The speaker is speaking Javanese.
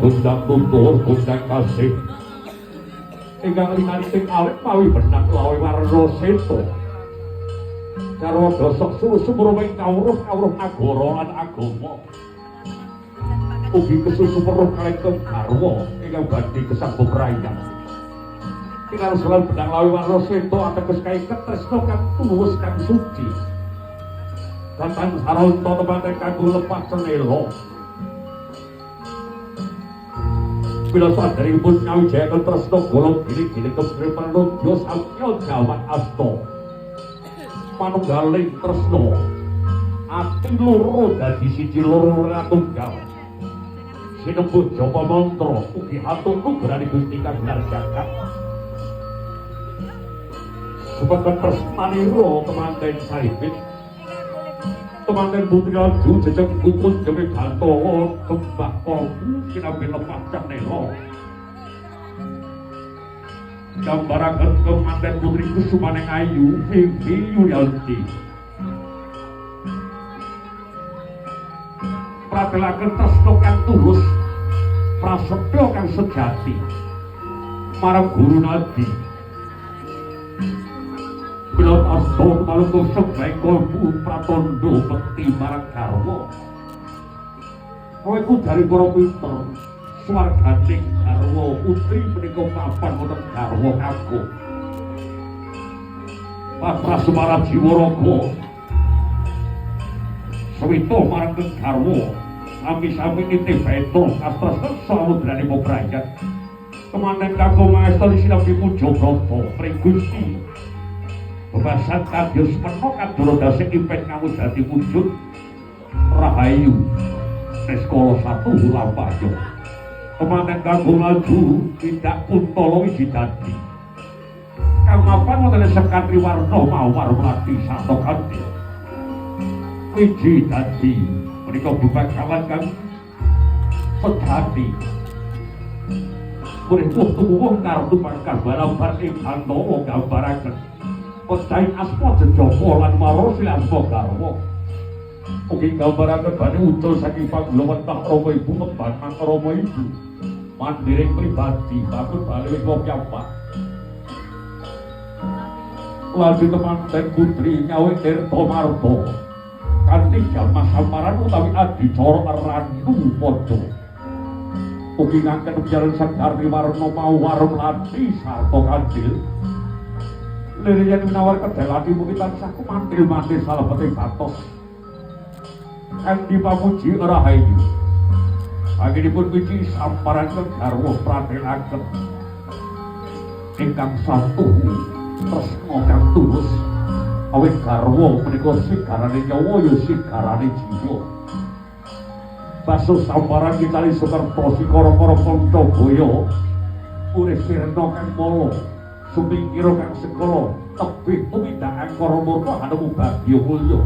Kondang tutur kondang kasih ingkang linanting alit mawi benang lawe warna seta garwa dosok susu ing kawruh kawruh nagara lan agama ugi kesusu weruh kalih garwa ingkang badhe gesang bebrayan kinarsulan benang lawe warna seta ateges kaiket tresna kang tulus kang suci datang saranta temanten kanggo lepas cenela. Bila saderengipun nyawijaken tresna golong gini-gini kemri pranudya samya jawat asta manunggaling tresna ati loro dadi siji loro ora tunggal sinembuh japa mantra ugi hatur nugrani Gusti kang benar jagat supados tresnanira kemanten saibit temanten putri laju jejeg kukun jeme Bathara kembah komu sinambi lemah cenela gambaraken kemanten putri kusumaning ayu Vivi Yulianti pratelaken tresna kang tulus prasetya kang sejati marang guru nadi bila asta malungguh sembah kalbu pratandha bekti marang garwa. Kowe iku dari para pinter swarganing garwa putri menika papan wonten garwa kakung. Patra Semara jiwa raga sawita marang garwa sami-sami nitih beta kastres samudrane bebrayan. Kemanten kakung maesta sinambi puja brata pring Gusti. Bebasan kadyos mena kadara dasik ipet kawujati wujud rahayu neskala satu lampayo kemanten kanggo maju tidak kuntala wiji dadi kang mapan wonten sekar triwarna mawar mlati sarta kandhil wiji dadi menika bebakalan kang sejati murih tuwuh kartu pangkar barabar ing Bathara gambaraken pecahin asma jejaka lan marosi asma garwa ugi gambaraken bani ucul saking panggula wetah rama ibu ngemban rama ibu mandiring pribadi bakul bali wing piyambak laju temanten putri nyawe Tirta Marta kanthi jamah samaran utawi adicara randu padha ugi ngangken piyaran segar triwarna mawar mlati sarta kandhil lirian menawar kedel ati mugi tansah kumantil-mantil salebeting batos kanthi pamuji rahayu anggenipun wiji samparan garwa pratelaken ingkang satuhu tresna kang tulus awit garwa menika sigarane nyawa ya sigarane jiwa basuh samparan kitali Sukerta sikara-kara kanca baya urih sirna kang mala sumingkira kang sekala tebih tumindak angkara murka hanemu bagya mulya.